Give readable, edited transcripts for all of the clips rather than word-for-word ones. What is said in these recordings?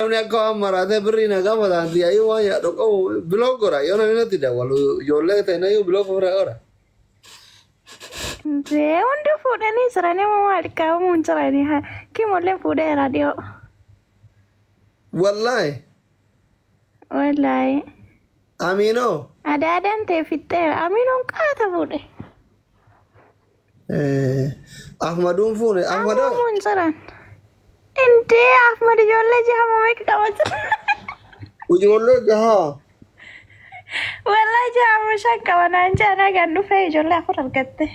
Namni akka waan maraatee birrii na gaafata anti ayyuu waan yaadu qabu block godha yoo namni natti dawwalu ijoollee ta'e iyyuu block ofirraa godha. Dee hundi fuudhanii jiranii moo maal qabamuun jiranii kimollee fuudheera dhiyoo. Wallaahi. Wallaahi. Amiinoo. Adaadaan ta'e fixxeera. Amiinoon qaata fuudhe. Ahmaduun fuune Ahmadoo. Ammoo hin jiran. Indee Ahmad ijoollee jaha meeqa qaba jira? Ijoollee jaha. Wallaahi jaha shan qaba naan jedhan kan dhufee ijoollee afur argatte.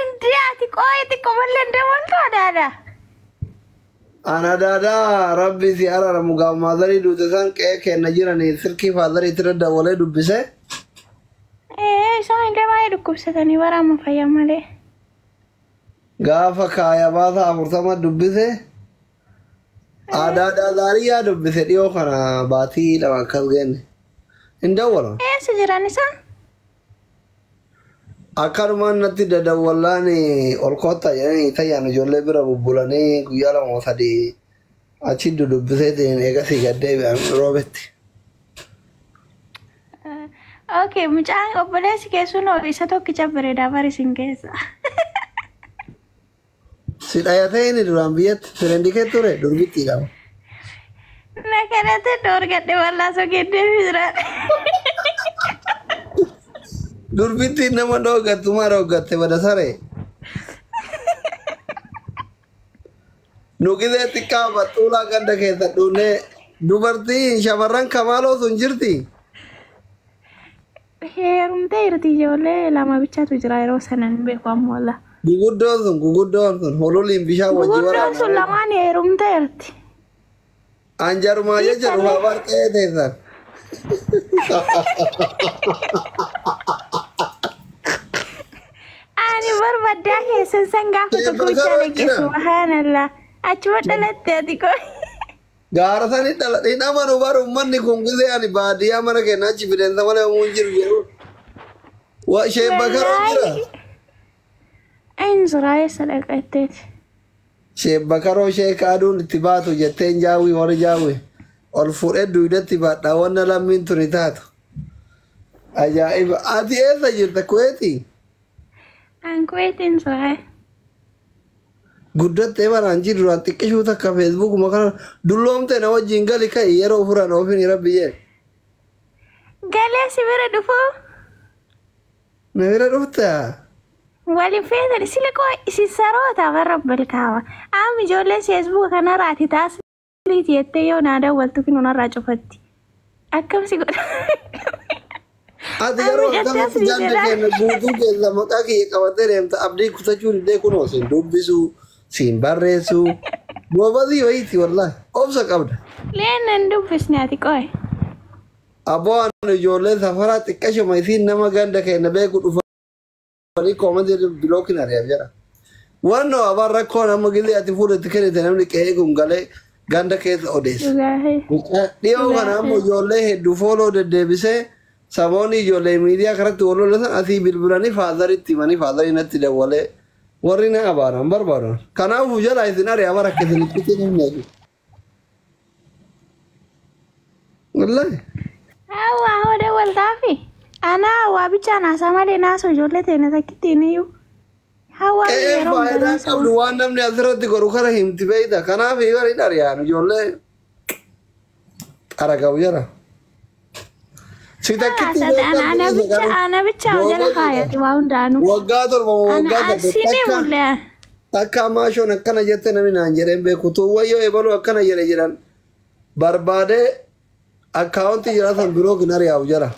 Indee ati qooyi xiqqoo mallee hin dabaltu adaadha. Ana daadaa rabbi si araaramu gaafa maazarii duute san qe'ee kenna jiranii silkii faazarii itti daddawalee dubbise. Ee isaan illee baay'ee dhukkubsatanii bara amma fayyaa malee. Gaafa kaaya baasa 40 dubbise. Adaadaa zaariyaa dubbise dhiyoo kana baatii 2 akkas geenne. Hin dawwalan. Eessa jiran isaan? Akkanumaan natti dadawwallaan ol kottaa jedhanii tayyaan ijoollee bira bubbulanii guyyaa 2 3 achi dudubbiseetiin eegasii gad deebi'an roobetti. Okay, mucaan obboleessi keessun isa tokkicha bareedaa bari isin keessa. Si dhayatee inni duraan biyyatti friend kee ture durbittii qaba. Na kadhate dhoorgadhe wallaa sogeddee jira. Durbittiin nama dhooggattu maa dhooggatte bada saree. Nu gisee xiqqaa baxxuulaa ganda keessa dhuunee dubartiin shamarran kamaaloo sun jirti. Heerumtee jirti ijoollee lama bichaatu jira yeroo sana hin beeku amma wallaa. Guguddoon sun guguddoon sun holuliin bishaan wajji Guguddoon sun waraabaa. lamaan heerumtee jirti. Anjarumaa jecha dhufaa barqee teessan. Ani barbaddaa keessan san gaafa tokko bichaa Sheebbakaroo dhaqe jira. subhaanallah. Achuma dhalatte ati koo. Gaara sani dhala hin amanu bara uummanni kun gisee ani baadiyyaa mana keenya achi bineensa malee uumuu hin jiru jedhu. Wa sheebbakaroo jira. Wallaahi. Inni jiraa eessa dhaqatteeti? Sheebbakaroo sheeka aduun itti baatu jetteen jaawii warri jaawii ol fuudhee duudatti baadhaa wanna lammiin tuni taatu. Ajaa'iba! Ati eessa jirta Kuweetii? An Kuweetiin jiraa. Guddattee baraan jiru duraan xiqqishuu takka feesbuukuma kana dulloomte na wajjin gali ka'i yeroo ofirraan oofin rabbi jee. Galee si bira dhufuu? Na bira dhuftaa? Waliin feetan sila koo isin saroota barra balkaawa. Amma ijoolleen feesbuuka kanarraa ati taasiliiti jettee yoo naa dawwaltu kun narraa cufatti. Akkam si godha? Ati Amma garuu jettee akkamitti asii ganda jedhaa. keenya guutuu keessa maqaa kiyya qabattee deemta abdii kutachuu didee kunoo siin dubbisuu siin barreessuu goobazii wayiiti wallaahi obsa qabda. Leen nan dubbisne ati qoy. Abboo ani ijoollee safaraa xiqqashuma isiin nama ganda keenya beeku dhufanii koomantii bilookin ari'aaf jedha. Wannoo abaan rakkoon amma gillee ati fuula itti kennite namni qe'ee kun galee ganda keessa odeessa. Dhugaahi. Dhiyoo kana ammoo ijoollee hedduu fooloo deddeebisee saboonni ijoollee miidiyaa kanatti wal lolatan asii bilbilanii faazaritti himanii faazarii natti dawwalee warri na abaaran barbaadan. Kanaafuu jala isin ari'a bara akka isin itti himne. Wallaahi. Hawwa hoo dawwaltaafi? Anaa waa bichaa naasaa malee naasoo ijoollee teenya takkittiin iyyuu. Hawwa Qe'een yeroo faayidaa hundaa naasoo. qabdu waan namni asirratti godhu kana himti beeyta. Kanaaf warri hin ari'an ijoollee aragamu jala. Si takkitti Ana bicha ana bicha jala kaayati waa hundaanuu. Waggaa 7 Ana waggaa 8 asiin takka mul'ata. takka maashoon akkana jette namni naan jedheen beeku tuuwayyoo ebaluu akkana jedhe jedhan barbaadee akkaawuntii jira san biroo kin ari'aaf jala.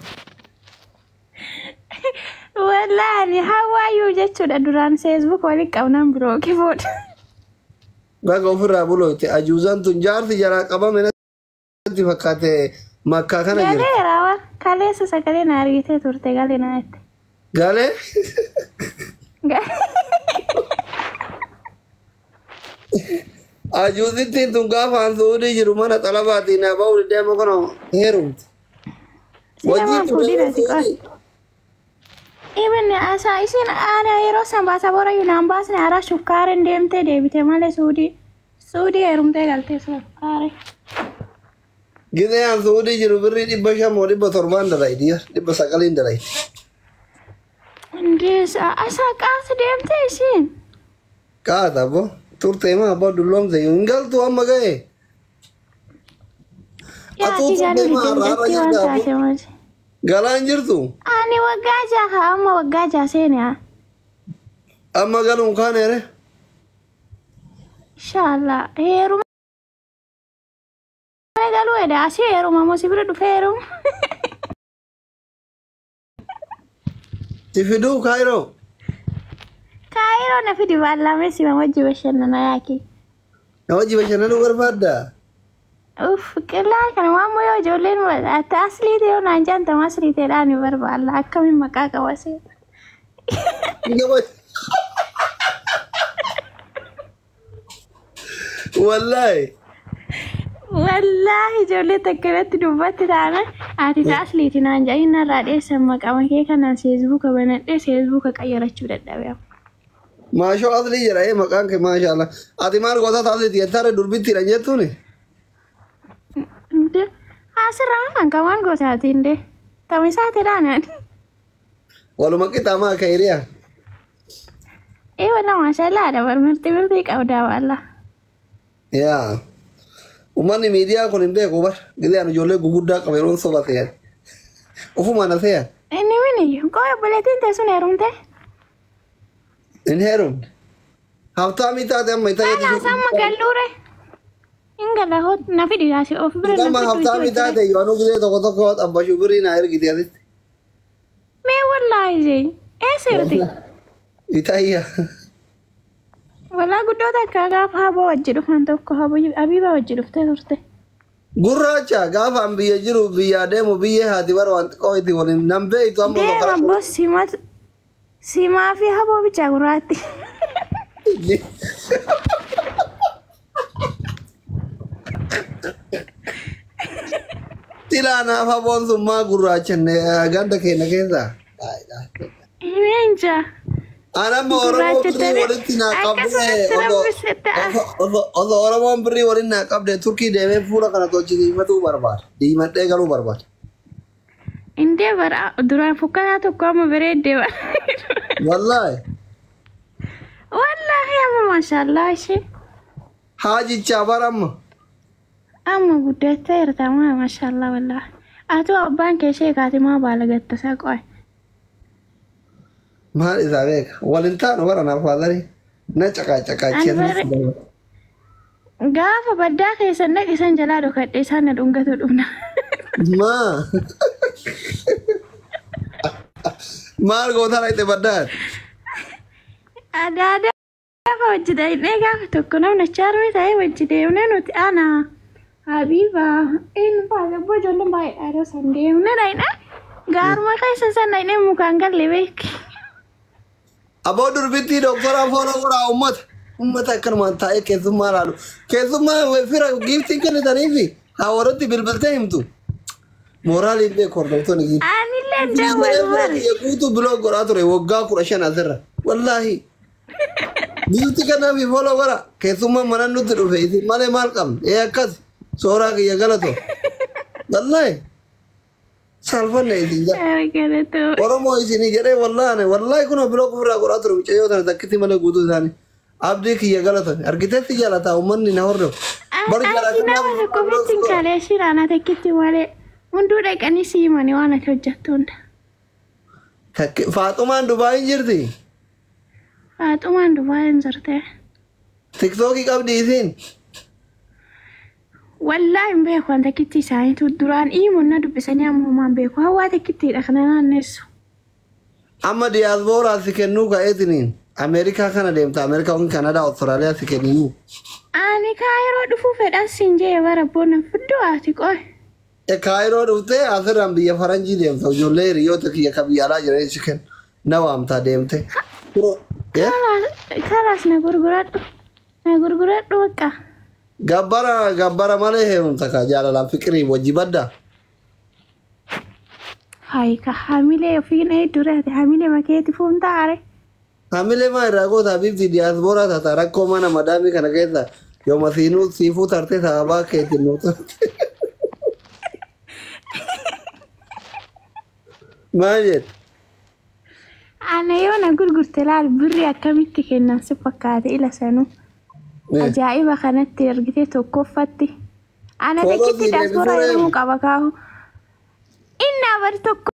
Wallaahi hawaayyuu jechuudha duraan feesbuuk waliin qabnan biroo kifuudha. Baga ofirraa buloote ajuuzaan tun jaarsi jaraa qabame natti fakkaate makkaa kana jirti. Galeera waan kaleessa sagalee na argitee turte galee na jette. Galee ajuuzittiin tun gaafa an suudii jiru mana xalabaatiin naa ba'uu didee amma kana heerumte. Silamaan Wajjin fuudhin turte ati qoy. suudii. Ibn asa isin ana yeroo san baasa bora yunaan baasne hara shukkaaren deemtee deebite malee suudii suudii heerumtee galtee shukkaare. Gizee aan Suudii jiru birrii 500 moo 700 dalaydi, 900n dalaydi. Indeessa asaa qaasa deemtee isiin. Qaata abbo turte maa abbo dulloomte hin galtu amma ga'e. Atuu Yaati turte galuu maa didde har'a jettee waan jirta abbo. taate malee. Galaan jirtu Ani waggaa 6 amma waggaa 6 seene haa. amma galuun kaaneere. Inshallah heeruma galuu edha asii heeruma moo si bira dhufee heeruma. Si fiduu Kaayiroo. Kaayiroo na fidi baallamee si wajji bashannana yaaki. Na wajji bashannanuu barbaaddaa? Uff qillaa kana waan moo yoo ijoolleen ati aslii ta'e naan jaantama aslii ta'edhaan ni barbaalla akkamiin maqaa qaba seeta. Wallaahi. Wallaahi ijoollee takka irratti dubbatti taana ati asliiti naan jedhin narraa dheessan maqama kee kanaan feesbuuka banadhee feesbuuka qayyarachuu dadhabe amma. Maashoo aslii jedha ee maqaan kee maashaallah. Ati maal goota asliiti jettaare durbittiidha jettuuni? Inde asirraa kan kamaan gootaati inde tamisaatidhaan ani. Waluma qixaamaa akka hiriyaa. Ee walla maashaallah dha mirti mirti qabdaa walla. Yaa. Uummanni miidiyaa kun hin beeku bar. Gizee ani ijoollee guguddaa qaba yeroon soba se'an. Ofuma na se'an. Inni mini qoy obboleettiin tee sun heerumte. Hin heerumne. Haftaamii taate amma itti Kanaas amma galluure. Hin gala hoo na fidi asi of bira na Amma fiddu isii haftaamii wajjin. taate yoo anu gizee tokko tokko xabbashuu birrii naa ergite asitti. Mee wallaahi jee eessa jirti? Itaayya. Walaa guddoo takka gaafa haboo wajji dhufan tokko Habiba wajji dhuftee turte. Gurraacha gaafa an biyya jiru biyyaa deemu biyyee haati bara waan xiqqoo itti waliin nan beeytu amma osoo Deema karaa bos simaa fi haboo bichaa gurraatti. Silaa naaf haboon sun maa gurraachanne ganda keenya keessaa. Himeenja An amma Oromoo gurraacha birrii ta'e walitti naa qabdee akkasumatti rabbise ta'a. osoo Oromoon birrii walitti naa qabde Turkii deemee fuula kana tolchisiifatuu barbaada. Diimadhee galuu barbaada. Indee bara duraan fukkataa tokko amma bareeddee bara. Wallaahi. Wallaahi amma maashaallah ishee Haajichaa bara amma. amma guddattee jirta maa maashaallah wallaahi. Atu abbaan kee ishee kaate maa baala gattasaa qo'e. Maal isaa beeka? Waliin taanu bara naaf faadarii. Na caqaa Ani caqaachee. barre gaafa baddaa keessan dhaqisan jalaa dhokadhe isaan na dhungatu dhufna. Maa? Maal gootaa dhaqxe baddaat? Adaadaa gaafa wajji dhaqnee gaafa tokko namni achaarme ta'ee wajji deemnee nuti ana Habiba inni baay'ee obbo ijoolleen baay'ee yeroo san deemnee dhaqnee gaaruma keessa san dhaqnee mukaan galle beeki. Aboo durbittii doktora foona godhaa uummata. Uummata akkanumaan taa'ee keessummaa laalu. Keessummaa fira giiftiin kennitaniifi haa warratti bilbiltee himtu. Mooraaliin beeku hordoftoonni giiftii. Anillee dawwal bari. Guutuu biloo godhaa ture waggaa 15 asirra. Wallaahi. Giiftii kanaaf fooloo godha. Keessummaan mana nutti dhufe isin malee maal qabna? Ee akkas sooraa kiyya galatoo. Wallaahi. Salfanne isin jala. Galatoo. Oromoo isinii jedhee wallaahi wallaahi kun biloo ofirraa godhaa ture mucayyoo tana takkitti malee guutuu isaanii. Abdii kiyya galatan argiteetti jaalata uummanni na hordofu. Bari Ati nama tokko ofitti hin kalee shiraana takkitti malee hunduu dhaqanii si himanii waan ati hojjettu hunda. Faaxumaan Dubaayin jirti. Faaxumaan Dubaayin jirte. Tiktookii qabdi isiin. Wallaahi hin beeku waan takkitti isaaniitu duraan himuun na dubbisanii amma homaan beeku hawaa takkittiidha kana naannessu. Amma diyaaspooraa si kennuu ka'eetiniin Ameerikaa kana deemta Ameerikaa yookiin Kanadaa Awustiraaliyaa si kenninuu. Ani kaayiroo dhufuu fedhan siin jee bara boona fiddoo ati qoy. Kaayiroo dhuftee asirraan biyya faranjii deemta ijoollee hiriyoota kiyya ka biyya alaa jiran si kennu na waamtaa deemte. Karaas na gurguradhu. Na gurguradhu bakka. Gabbara gabbara malee heerumta ka jaalalaan fiqirii wajji badda. Hayi ka hamilee ofiin duraate hamilee makeeti fuun taare. Hamilee maa irraa goota bifti diyaaspooraa taata rakkoo mana madaamii kana keessa yooma siinuu siifuu tartee sababaa keetiin nuuf tarte. Maal jedhe? Ana yoo na gurgurte laal birri akkamitti kennan si fakkaate ila sanuu. Ajaa'iba kanatti argite tokkoffatti. Ana Follow takkitti si daasporaa deebisuu jedhamuu qaba kaahu. Inni abar tokko.